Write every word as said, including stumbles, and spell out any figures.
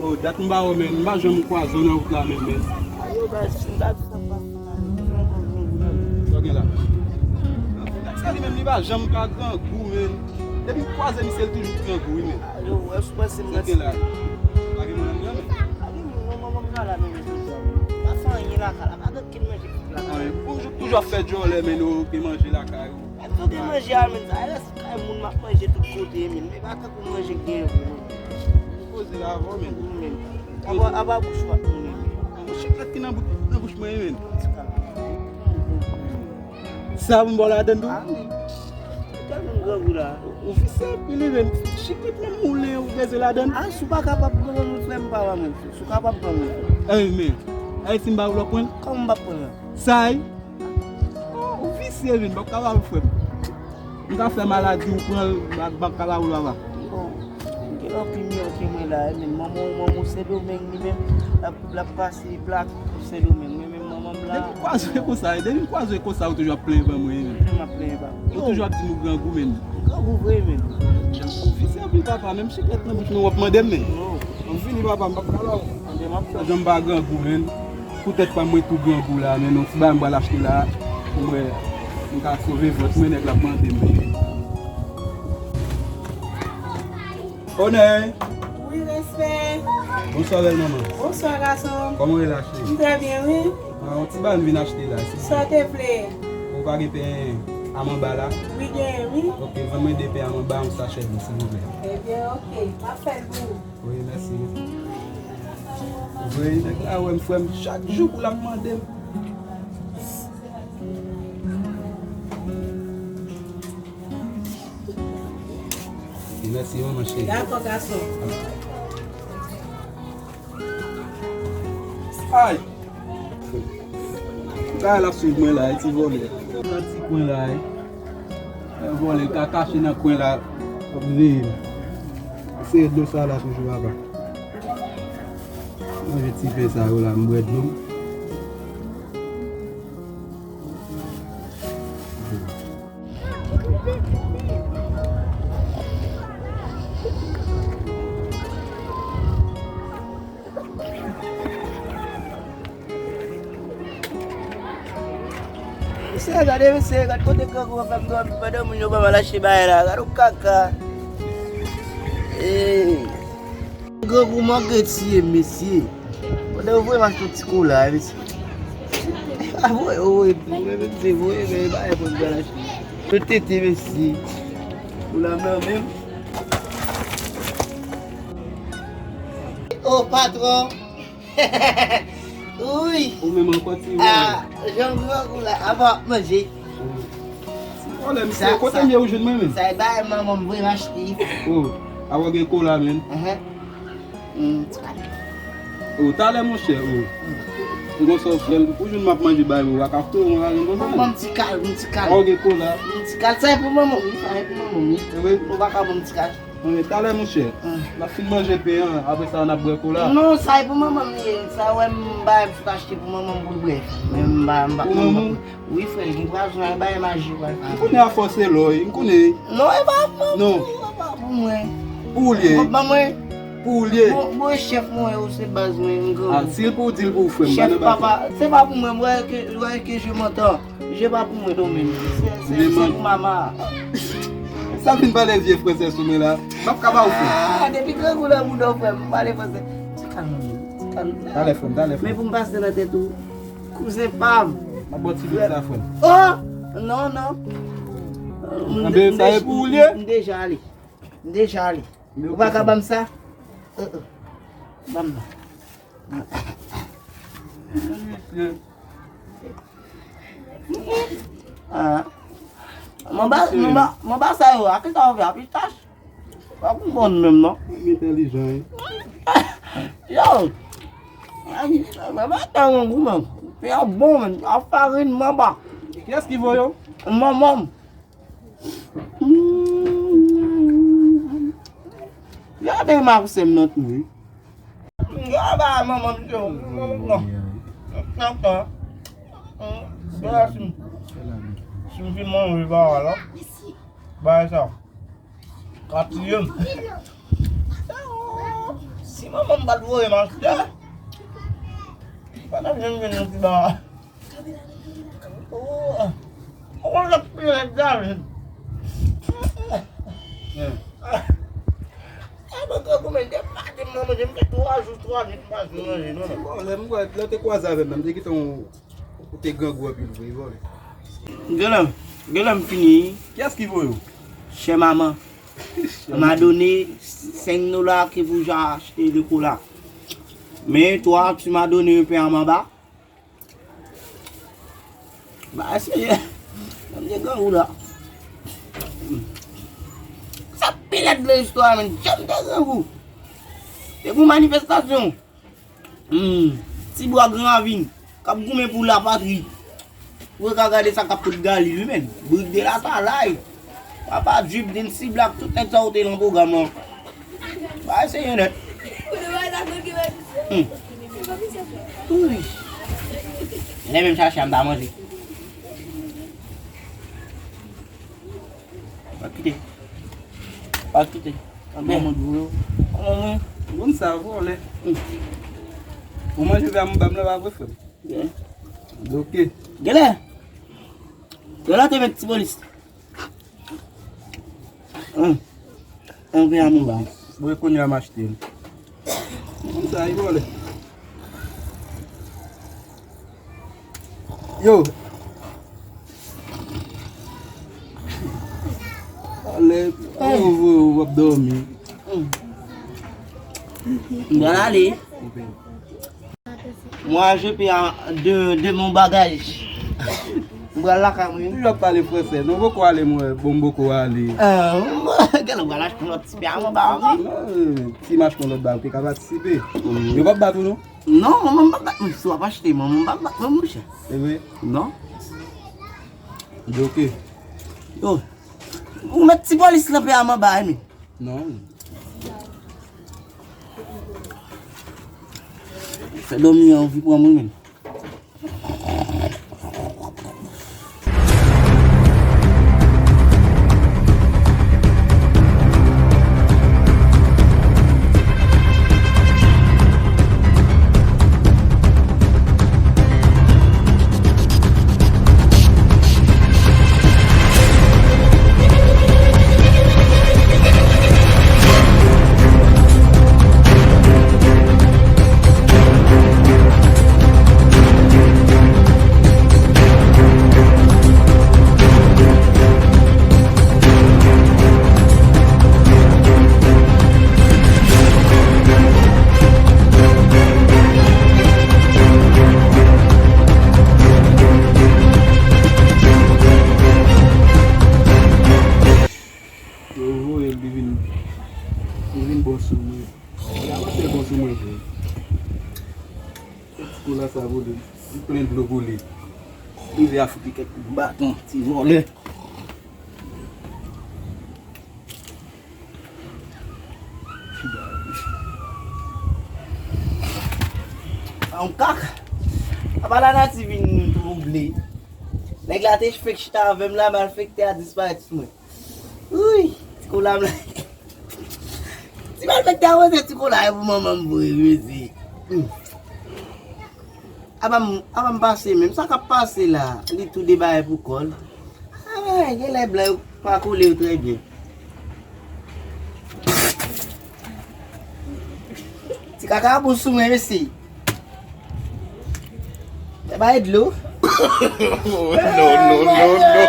Oh, dat m pa wè, men, m pa janm kwaze w nan wout la menm, men. Ayo, guys, si m ta di sa, m pa fè la, men, m pa janm gran grangou, non. Sa gen la? Nèg sa li menm, li pa janm ka grangou, men. Depi m kwaze misye, li toujou grangou, wi, men. Ayo, wè, si w panse m... Sa gen la? Pa gen moun anndan, men. Pa gen moun, non, manman m la, la, men, jodi a, men. Pa fè anyen lakay la, pa gen okenn manje lakay la. Anyen, toujou, toujou ap fè djòlè, men, nou gen manje lakay ou. Menm tou gen manje a, men, sa rès kay moun m ap manje tout kote, men. Men pa tankou manje k genyen vre, non. Poze la avè w, men. Men. Apa, apa bouch w ap moulen, men. Chiklet ki nan bout, nan bouch mwen, men. Sa pou m ba w ladann tou? Ah, men. Ou tèlman grangou la. Ou visye anpil, wi, men. Chiklet nan moulen, ou bezwen ladann? Ah, si w pa kapab pran mwen, frè m, pa ba mwen. Si w kapab pran mwen. Eh, men. Eh, si m ba w, w ap pran? Kòman m p ap pran? Sa, wi. Oh, ou visye, men, m p ap kapab, frè m. M ka fè maladi, ou pran l, m ap, m ap kapab ou papa. Bon, m gen anpil milyon ke mwen la, men manman w, manman w Sendomeng, li menm, l ap, l ap pase plak pou Sendomeng. Mwen menm, manman m la. Depi m kwaze w konsa, depi m kwaze w konsa, ou toujou ap plenyen ban mwen, men. Mwen ap plenyen ban. Ou toujou ap di nou grangou, men. Grangou vre, men. Ou visye anpil, papa, menm chiklet nan bouch mwen, w ap mande m, men. Non. M fini, papa, m p ap kapab. Mande m ap fè. Jan m pa grangou, men. Poutèt pa mwen tou grangou la, men yon ti bagay m pral achte la, pou mwen, m ka sove vant mwen, nèg la ap mande m. Onè! Wi, respè. Bonswa, bèl manman. Bonswa, gason. Kòman w ye la, cheri? M trè byen, wi. Ah, yon ti bagay m vin achte la, si. Sa w te vle? Ou pa gen pen a manba la? Wi, genyen, wi. Ok, vann mwen de pen a manba, yon sachè dlo, silvouplè. Ebyen, ok. M ap fè l pou ou. Wi, mèsi. Wi, nèg la wè m, frè m, chak jou pou l ap mande m. Wi, mèsi, manman cheri. Dakò, gason. Ay! Kay la ap swiv mwen la, e ti vòlè. Nan ti kwen la, e. E vòlè, l ka kache nan kwen la, ap veye m. Sere dlo sa la toujou, papa. Manje ti pen sa yo la, m bwè dlo m. Mesye, gade mesye, gade kote grangou ap fè m dòmi pandan moun yo pa mal achte bagay la. Gade yon kaka. Hey. Grangou manke tiye m, mesye. Pandan yo voye m achte yon ti kola, mesye. A voye, yo voye pou mwen, mesye, voye, men, e pa e pou m pral achte. Yo tete, mesye. Kola m nan men m. Oh, patwon. Wi. Ou menm ankò, ti vòlè. Ah, jan grangou la, apa w ap manje? Ti vòlè, misye, kote m ye ou jwenn mwen menm? Sa e bagay manman m voye m achte. Oh, apa w gen kola menm? Enhen. Mm, ti kal. Oh, talè, monchè, oh. M gon sa w fè l, ou jwenn m ap manje bagay, ou pa ka foutre mwen, pa gen konsa. Ban m ti kal, m ti kal. Apa w gen kola? M ti kal, sa e pou manman m, wi, sa e pou manman m, wi. E wi. Ou pa ka ban m ti kal. Mwen, talè, monchè, n ap fin manje pen an, apre sa, n ap bwè kola. Non, sa e pou manman m li ye. Sa wè m bay m sot achte pou manman m pou l bwè. Men m ba, m ba, pou manman w? Wi, frè, li gen pwazon, e bay maji, pral fè. M konnen afòs se lò, wi, m konnen. Non, e pa pou manman, non, e pa pou mwen. Pou ou l ye? Bon, ban mwen. Pou ou l ye? Bon, bon, chèf mwen, ou se baz mwen, m grangou. Ah, si l pou ou, di l pou ou, frè m, pa nan baz. Chèf papa, se pa pou mwen, m wè ke, wè ke je m'entends. Je pa pou mwen non, men. Se, se, se pou mama. Sa vin pale vye fransè sou mwen la. M ap ka ba ou, frè. Ah, depi grangou nan bouda w, frè m, pale fransè. Ti kalm, ti kalm. Talè, frè m, talè, frè m. Men pou m pase nan tèt ou, kouzen pa m. M ap ba w ti bit la, frè m. Oh! Non, non. Anben, sa e pou ou l ye? M deja ale. M deja ale. Ou pa ka ban m sa? Uh-uh. Ban m non. Ah. Manba, manba, manba sa yo, a ki sa yo fè a pistach? Pa konprann menm non. Li entèlijan, wi. Yo! Ay, manba sa yo gou menm. Fè a bon menm, a farin manba. Kiyès ki voye w? Manman m. Hmm. Gade makousèm nan tou, wi. Gade bagay manman m di yo. Non. Nan tan. Hmm. Bagay si m, si m fin manje bagay la. Bagay sa. Ka tiye m. Si Manman m pa t voye m achte. Pa t ap janm jwenn nan ti ba. Oh, on lòt piret David. E mwen grangou, men, de maten m nan manje, m fè twa jou, twa nwit m pa janm manje, non, non. Bon, lè m wè, lè w te kwaze avè m nan, m te kite yon Ou te grangou anpil vre, vòlè. Genlè, genlè m fini. Kiyès ki voye w? Chè manman. M'a donné cinq dollars que vous acheté de cola. Mais toi, tu m'as donné un pain à manba. Ba, seyè. Mwen te grangou la. Sa pi lèd nan istwa, men. Janm te grangou. Te gon manifestasyon. Hmm. Ti bwa Gran Ravin k ap goumen pou lapatri. Ou ka gade sa k ap kout Galil, wi, men. Brik de Latalay. Papa Drip, Dency Black, tout nèg sa yo te nan pwogram lan. Bagay serye nèt. Hmm. Ui. Lè menm chache a, m ta manje. Pa kite. Pa kite. Manman dou yo. Manman. Bon, sa vòlè. Hmm. Ou manje vè a m ba m la, pa vre, frè m? Byen. Ok. Genlè. Genlè te met ti polis. Hum. Anvi a m ba. Bon, kounye a m achte l. Bon, sa e vòlè. Yo. Ale, ou, ou, w ap dòmi. M pral ale. Moi, je paie de, de mon bagage. M pral lakay mwen. Toujou ap pale fransè. Non, poko ale, mwen, bon, m poko ale. Ah, genlè m pral achte yon lòt ti pè a mwen ba wi. Non, si m achte yon lòt ba, ou te ka patisipe. Yo p ap bat ou, non? Non, manman m p ap bat mwen. Si w ap achte, manman m p ap bat mwen, monchè. E vre? Non. Bloke. Yo, ou met ti polis lan pè a m anba, wi, men. Non. Fè dòmi an anvi pran mwen, men. Yo voye l, li vin, li vin bon sou mwen. Li avanse bon sou mwen vre. Ti kola sa pou li. Li plen dlo pou li. Rive a fout li kèk baton, ti vòlè. A yon kaka. Apa lanati vin twouble. Nèg la te fèk chita avè m la, malfektè a disparèt sou mwen. Wi, ti kola m la. Ti malfektè a wè se ti kola e pou manman m vre, mezi. Hmm. Apa m, apa m pase menm? Sa k ap pase la? Li tou de bagay pou kò l. Ay, genlè blan yo pa kole yo trè byen. Ti kaka a bon sou mwen, mesi. Te bay dlo. No, no, no, no.